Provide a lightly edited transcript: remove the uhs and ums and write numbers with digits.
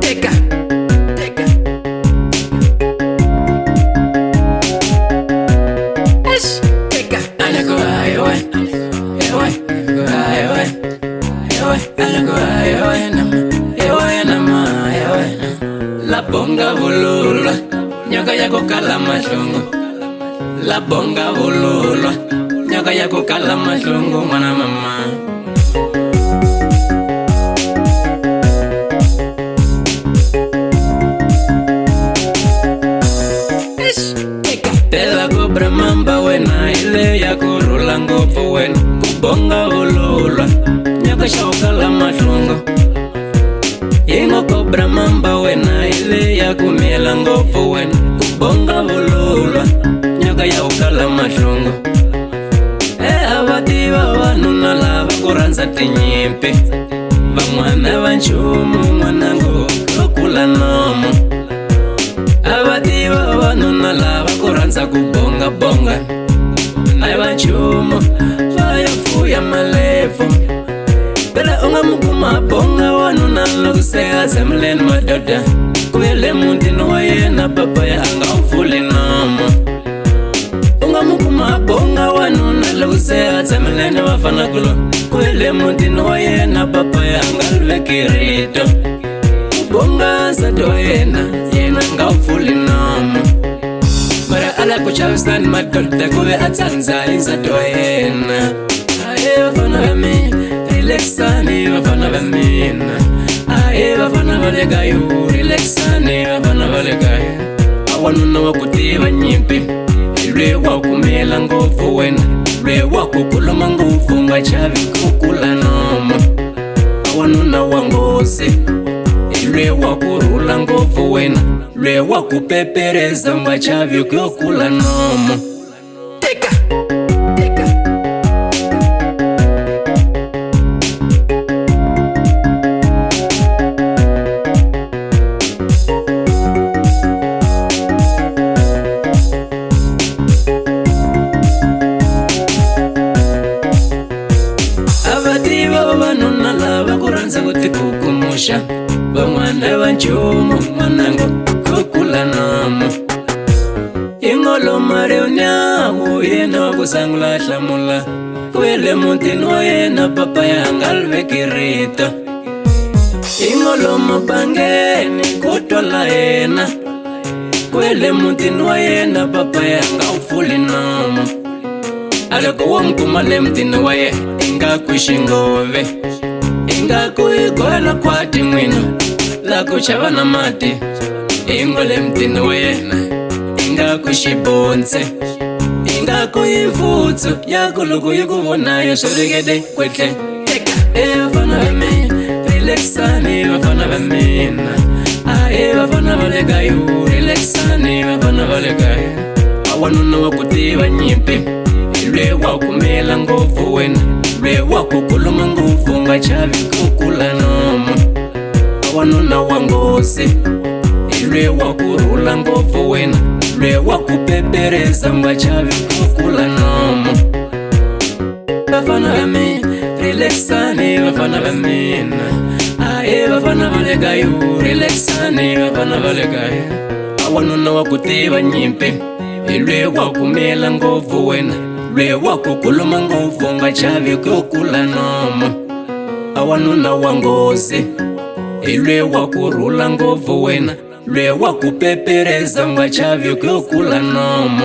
Teka, teka. Eish, teka. Anako ayo, ewe, ayo, ewe, anako ayo, nama, ewe, nama, ewe. La bonga vululwa, nyoka ya kukala mahlungu. La bonga vululwa, nyoka ya kukala mahlungu, mwana mama. Tela cobra mamba wena ile ya kurhula ngopfu wena ku bonga vululwa nyoka xa ku kala mahlungu yi ngo cobra mamba wena ile ya ku miyela ngopfu wena ku bonga vululwa nyoka ya ku kala mahlungu e a va tiva vavanuna lava ku rhandza tinyimpi van'wana va nchumu n'wanangu ko kula nomu a va tiva vavanuna lava ku rhandza ku bongabonga a va nchumu va ya fuya malepfu phela u nga mu kuma bonga wanuna loko se a tshamile madoda ku ve le mutini wa yena papaya a nga wu pfuli nomu u nga mu kuma bonga wanuna loko se a tshamile ni vafana kulo ku ve le mutini wa yena papaya a nga ri veki rito ku bonga nsati wa yena yena nga wu pfuli nomu mara a la ku chavisani madoda ku ve a tsandza hi nsati wa yena ahe vafana va mina relaxani vafana va mina ahe vafana va le kayo relaxani vafana va le kaya a wanuna wa ku tiva nyimpi hi lwe wa kumela ngopfu wena lwe wa ku kuluma ngopfu nga chavi ku kula nomu a wanuna wa nghozi hi lwe wa ku rhula ngopfu wena lwe wa ku pepereza nga chavi ku yo kula nomu teka teka a va tiva vavanuna lava ku rhandza ku tikukumuxa van'wana va nchumu n'wanangu kukula nomu ingoloma riunyawu yena wa ku sangula hlamula ku le mutini wa yena papa ya nga ri veki rito ingoloma bangeni ku twala yena ku le mutini wa yena papa ya nga wu pfuli nomu a loko wo mi kuma le mutini wa yena ingaku xingove ingaku yi gola khwati n'wina la ku chava na mati ingo le mutini wa yena ingaku xibonse ingaku yi mfutsu ya ku loko yi ku vonayo swi rikete kwetle e vafana va mina relaxani vafana va mina ahe vafana va le kayo relaxani vafana va le kaya a wanuna wa ku tiva nyimpi hi lwe wa kumela ngopfu wena lwe wa ku kuluma ngopfu nga chavi ku kula nomu a wanuna wa nghozi hi lwe wa ku rhula ngopfu wena lwe wa ku pepereza nga chavi ku kula nomu vafana va mina relaxani vafana va mina ahe vafana va le kayo relaxani vafana va le kaya a wanuna wa ku tiva nyimpi hi lwe wa kumela ngopfu wena lwe wa ku kuluma ngopfu nga chavi ku kula nomu a wanuna wa nghozi hi lwe wa ku rhula ngopfu wena lwe wa ku pepereza nga chavi ku kula nomu.